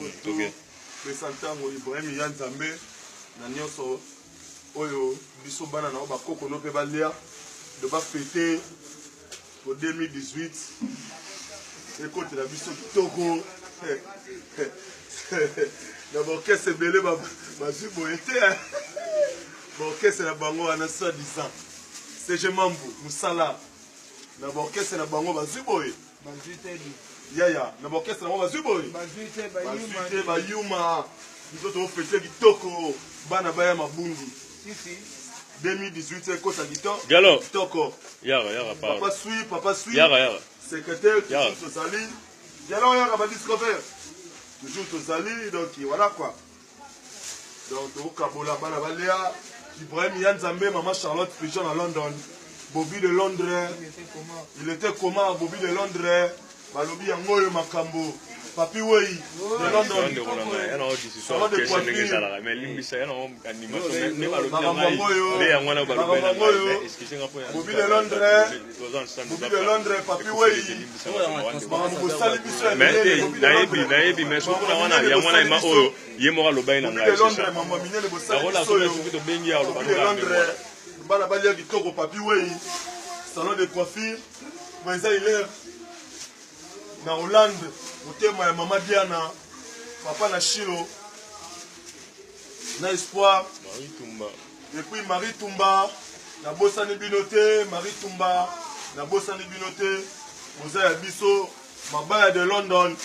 Okay. Pesa ntango Ibrahim ya Nzambe na nyonso oyo biso bana na yo bakoko no mpe balia do bafete po 2018 ekotela biso kitoko na baorkestre ebele bazwi boye te baorkestre na bango wana soit disant cg mambu mosala na baorkestre na bango bazwi boye Bazwi te di. Yaya, na ba orchestre yango bazwi boye. Bazwi te bayuma. Bazwi te bayuma. Biso to fete kitoko. Bana baya mabundi. Si si. 2018 ekota kitoko. Diallo. Kitoko. Yaka yaka pa. Papa sui, papa sui. Yaka yaka. Secrétaire toujours tozali. Diallo yaka ba discover. Toujours tozali donc voilà quoi. Donc tokokabola bana balia Ibrahim ya Nzambe, maman Charlotte Pigeon à London, Bobby de Londres. Il était comment Bobby de Londres? Balobi yango oyo makambo. Papi Wei de London. Salon de coiffure. Makambo yango oyo. Makambo yango oyo. Bobby de Londres. Bobby de Londres, Papi Wei. Makambo bosali biso ya minene. Nayebi, nayebi, mais soki na wana yango wana ema oyo ye moko alobaki na ngai mambo minene bosali biso oyo. Soki tobengi ya aloba de Londres. Bana balia kitoko Papi Wei. Salon de coiffure. Président Hilaire na Hollande, motema ya mama Diana, papa na Shilo na Espoir. Marie Tumba. Et puis Marie Tumba, nabosani bino te, Marie Tumba, nabosani bino te, boza ya biso, mabaya de London.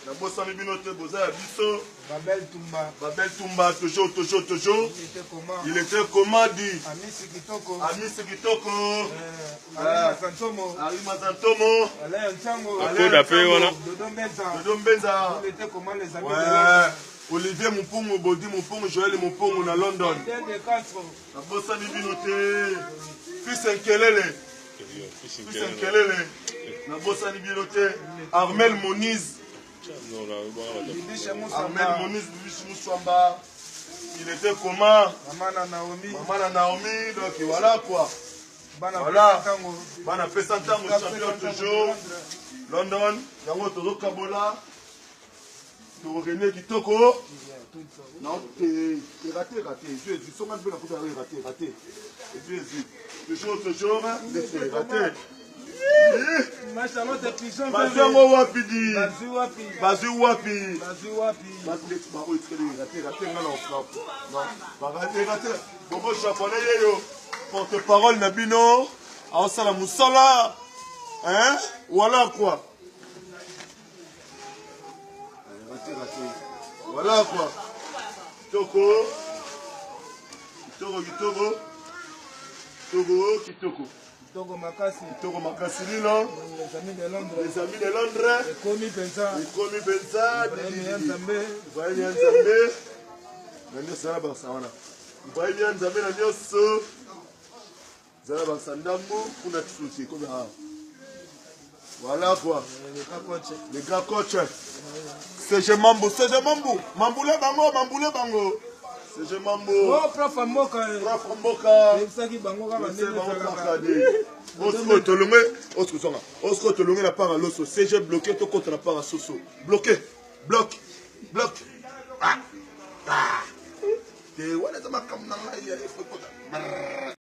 Nabosani bino te, boza ya biso. Babel Tumba. Babel Tumba, toujours, toujours, toujours. Il était comment? Il était comment dit? Amisi Kitoko. Amisi Kitoko. Ari Mazantomo. Ari Mazantomo. Alain Ntango. Akoda pe wana. Dodo Mbenza. Dodo Mbenza. Il était comment les amis ouais. de Londres? Olivier Mupungu, Bodi Mupungu, Joël Mupungu na London. Nabosani bino te. Fils Nkelele. Fils Nkelele. Nabosani bino te. Armel Moniz. Armel Moniz, Bibiche Mousswamba. Il était comment? Maman na Naomi. Maman na Naomi, donc voilà quoi. Bana voilà. Ntango. Bana pesa ntango champion toujours. London, yango tozokabola. Tokokende kitoko. Non, te erate erate ezwi ezwi songa mpe nakuta yango erate erate ezwi ezwi toujours toujours ndeti erate. Bazwi yango wapi di? Bazwi wapi? Bazwi wapi? Bazwi wapi? Bazwi ndeti bango etikali erate erate nga na non barate erate bongo japonais yeyo porte parole na bino aosala mosala hein voilà quoi. Raté, raté. Voilà quoi. Kitoko. Kitoko, kitoko. Kitoko, kitoko. Kitoko makasi. Kitoko makasi lino. Les amis de Londres. Les amis de Londres. Ekomi penza. Ekomi penza. Ibrahim ya Nzambe. Ibrahim ya Nzambe. Na nyonso na bakisa wana. Ibrahim ya Nzambe na nyonso. Zala bakisa ndambo kuna tususi ekomi awa. Voilà quoi. Les gars coach. CG Mambu, CG Mambu, Mamboule bango, Mamboule bango. CG Mambu. Oh, prof Mboka. Prof Mboka. Yebisaki bango kaka ndenge ezalaka. Osco tolonge, Osco songa. Osco tolonge na part loso. CG bloqué to kota na part soso. Bloqué. Bloc. Bloc. Ah. Ah. Te wana eza makambo na ngai ya efo kota.